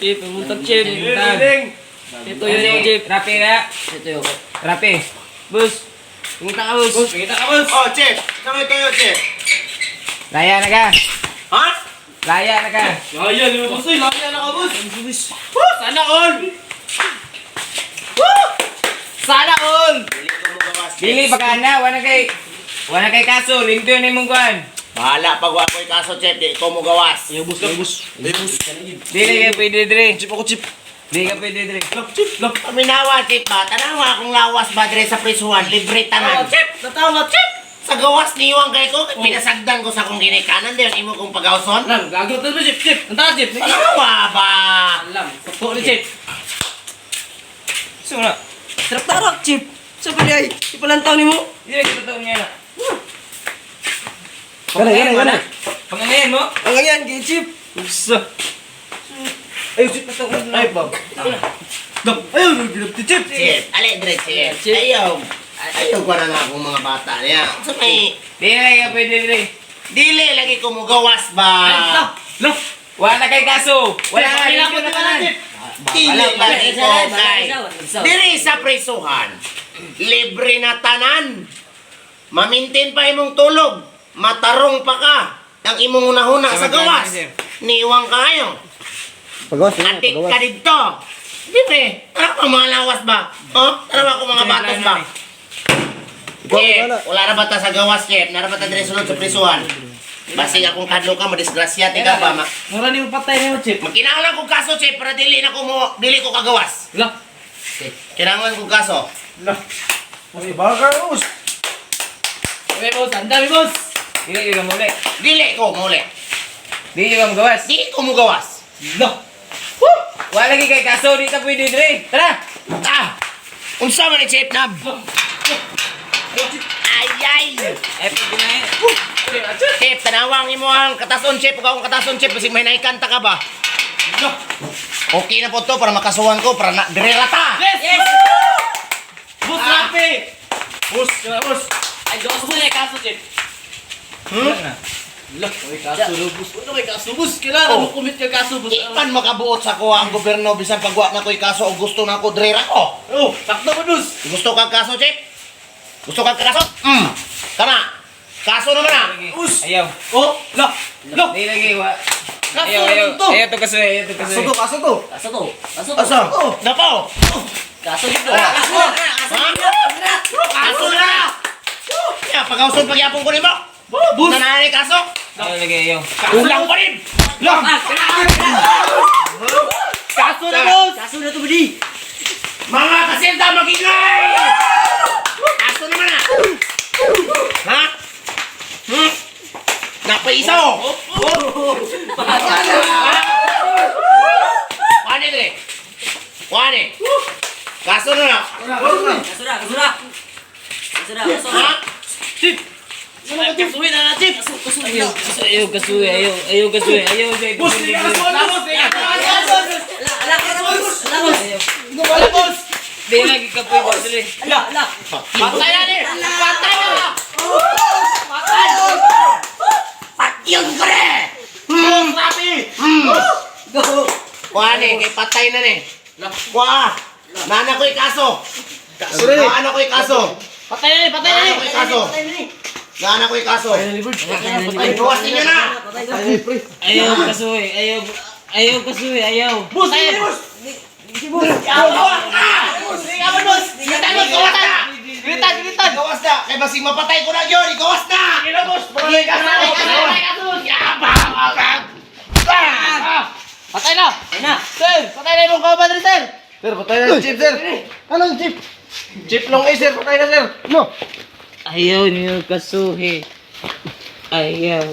Chip, buntag, Chip. Buntag. Ito yun, Chip. Rapi na. Ito yun. Rapi. Boss, pangita ka, boss. Pangita ka, boss. Oh, Chef. Saan ito yun, Chef? Laya na ka. Ha? Laya na ka. Laya, ni boss. Uy, laya na ka, boss. Woo! Sana all! Woo! Sana all! Dili ko mo gawas, Chef. Dili baka na wala kay kaso, limpyo na imong kuan. Bahala pag wa ko'y kaso, Chef. Di ko mo gawas. Ayaw, boss. Ayaw, boss. Ayaw, boss. Dili ka pwede dire. Chip ako, Chip. Dili ka pwede dire. Lap, Chip. Lap. Paminawa, Chef ba? Tanawa akong lawas ba dire sa prisuhan. Libre tanan. Chip! Natawa, Chip! Sa gawas niwang kay ko, pinasagdan ko sa akong ginikanan. Diyon, imo kong pagawson. Alam, gago to, Chip. Chip, natawa, Chip. Tanawa ba? Alam, tuko ni Chip. So na. Sarap tarak, Chip. Sa pala ay, ipalantaw ni mo. Dili ka totoo niya na. Gana, gana, gana. Pangangayan mo? Ang ganyan, gay Chip. Usa. Ayaw, Chip. Ay, Bob. Lap. Ayaw, nagilap ni Chip. Chef, ali dire, Chef. Chef. Ayaw. Ayaw ko na na akong mga bata niya. Sa may, Dili ka pwede dire. dili lagi ko mo gawas ba? Ay, lap. Lap. Wala kay kaso. Wala Chip, ka kailangan limpyo ko na na tanan. Chip. Dili lagi ko kay. Diri sa prisuhan, libre na tanan. Mamintin pa imong tulog, matarong pa ka. Ang imong unahuna sa gawas. Niwang kayo. Pagawas, Atik ka dito. Libre. Tara pa mga lawas ba? Oh, tara ko mga batos ba? Chef, wala na ba ta sa gawas, Chef? Nara ba ta dire sulod sa prisuhan? Basig akong kadlo ka, madisgrasya tika ba? Mura ni mo patay ni mo, Chip. Magkinahanglan kong kaso, Chef, para dili na ko mo, dili ko kagawas. Lap. Kinahanglan kong kaso. Lap. Uy, boss. Uy, boss. Ang dami, boss. Dili ka muli. Dili ko muli. Dili ka magawas. Dili ko mo gawas. Lap. Wala lagi kay kaso, di ka pwede dire. Tara. Ah! Unsa man ni Chef Nab? Ay ay! Eh, pwede na eh. Chef, tanawang imo ang katason, Chef. Ug akong katason, Chef, basig may naikanta ka ba? Lap. Okay na po to para makasuhan ko para na dire ra ta. Yes! Yes! Boss, rapi! Boss, boss. Ay, Diyos mo na kaso, Chip. Wala na. Lak, may kaso, boss. Ano may kaso, boss? Kailangan mo commit ka kaso, boss. Di man makabuot sa kuha ang gobyerno bisan pagwa na ko'y kaso o gusto na ko dire ra ko. Oh, sakto mo, boss. Gusto kang kaso, Chef? Gusto kang kaso? Tama. Kaso naman na. Boss. Ayaw. Oh, lak, lak. Dili lagi wa. Kaso Ayaw, ayaw. naman to. Ayaw to kaso, ayaw to kaso. kaso to. Kaso to. Kaso to. Asa? Napo. Kaso dito. Ha? Kaso na. Ya, pagkauson pagyapon ko nimo. Boss. Nananay kaso. Ayaw lagi ayaw. Kulang pa rin. Lak. Kaso na, boss. Kaso na to, buddy. Mga kasinta, magingay! Kaso naman na. Ha? Napaisa oh. Kuha dire. Kuha ni. Kaso na na. Kaso na, kaso na. Kaso na, kaso na. Ha? Chip. Kasuhin na na, Chip. Kaso, kaso. Ayaw, ayaw kaso, ayaw, ayaw kaso, ayaw ayaw. Boss, hindi ka kasuhan na, boss. Hindi ka kasuhan, boss. Ala, ala, ala, boss. Ala, boss. Ala, boss. Dili lagi ka pwede dire. Ala, ala. Patay na ni! Patay na! Patay! Patyon ko rin! Rapi. Go. Kuha ni, kay patay na ni. Kuha! Nana ko'y kaso! Kaso na ni. Nana ko'y kaso! Patay na ni, patay na Nana ni. ko'y kaso! Nana ko'y kaso! Patay na. Buwas ninyo na! Patay na. Ayaw kaso, ayaw. Ayaw kaso, ayaw. Boss, hindi, boss. Gawas na! Boss, Gawas na! Gilitan, gilitan. Gawas na! Kay basig mapatay ko na yun! Gawas na! Sige na, boss. Patay ka na. Patay na. Patay na. Sir, patay na imong kaoban rin, sir. Sir, patay na chip, sir. Anong chip? Chip long A, sir. Patay na, sir. No. Ayaw niyo kasuhi. Ayaw.